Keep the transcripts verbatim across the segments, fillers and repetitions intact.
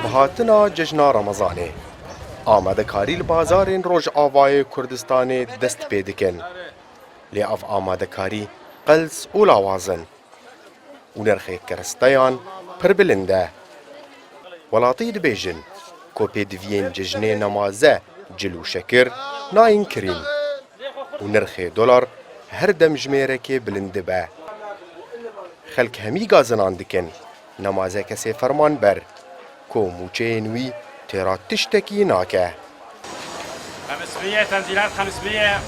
Bi hatina cejna Remezanê, amadekarî li bazarên Rojavayê Kurdistanê dest pê dikin. Lê ev amadekarî qels û lawaz in û nirxê kiristeyan pir bilind e. Welatî dibêjin ku pêdiviyên cejnê nemaze, cil û şekir nayên kirîn û nirxê dolar her dem ji mêrekê bilind dibe. Xelk hemî gazinan dikin, nemaze kesê fermanber ku mûçeyên wî têra tiştekî nake. خمسمية تنزيلات خمسمية.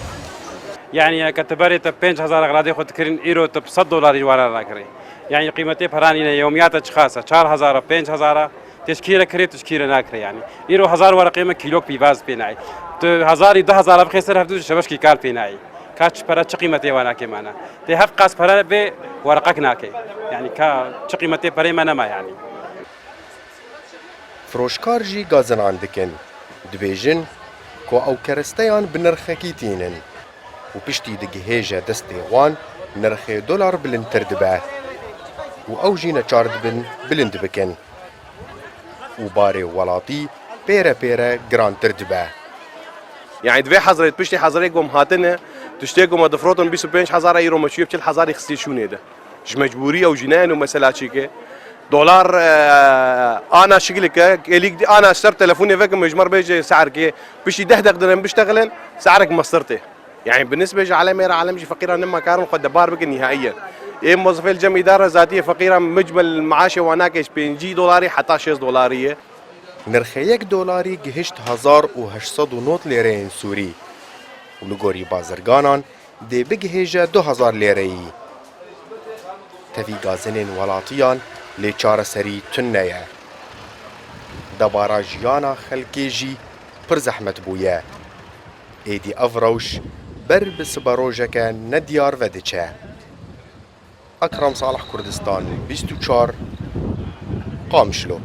Yani ke tu berê te pênc hezar xeladê xwe dikirin, îro tu bi sed dolarî wara nakirî. Yani qîmetê pera nîne, yewmiya te çiqas e, çar hezar e, pênc hezar e, tê ji kî re kirê, tu ji kî re nakirê yani. Îro hezar wereqê me kîlok pîvaz pê nayê. Tu hezarî du hezar bixê ser hevdû şebeşkî kar pê nayê. Ka çi pere çi qîmetê wa nakê mane. Tê heft qas pere bê wereqek nakê. Yani ka çi qîmetê perê me nema yani. Firoşkar jî gazinan dikin. Dibêjin ku ew kiristeyan bi nirxekî tînin û piştî digihêje destê wan nirxê dolar bilindtir dibe û ew jî neçar dibin bilind bikin û barê welatî pêre pêre girantir dibe. Yani divê hezrê, piştî hezrê ku em hatine, tiştê ku me difrotin bîst û pênc hezar îro me çûye bi çil hezarî xistî şûnê de. Ji mecbûrî ew jî neyên û mesela çîke. Dolar e, ana şiklike, êlîk dî ana ser telefonê vekim ji me re bêje se'rkê. Piştî deh deq dinem biştexilin, se'rek mestir tê. Yani bi nisbê ji alemê re alem jî feqîran nema karin xwe debar bikin nihaiyen. Ê mozifê li cem îdara zatiyê feqîran micmel maaşê wan nake ji pêncî dolarî heta şêst dolarî ye. Nirxê yek dolarî gihişt hezar û heşt sed û nod lêreyên Sûrî û li gorî bazirganan dê bigihêje du hezar lêreyî. Tevî gazinên welatiyan lê çareserî tune ye. Debara jiyana xelkê jî pir zehmet bûye. Êdî ev rewş ber bi siberojeke nediyar vediçe. Ekrem Salih, Kurdistan bîst û çar, Qamişlo.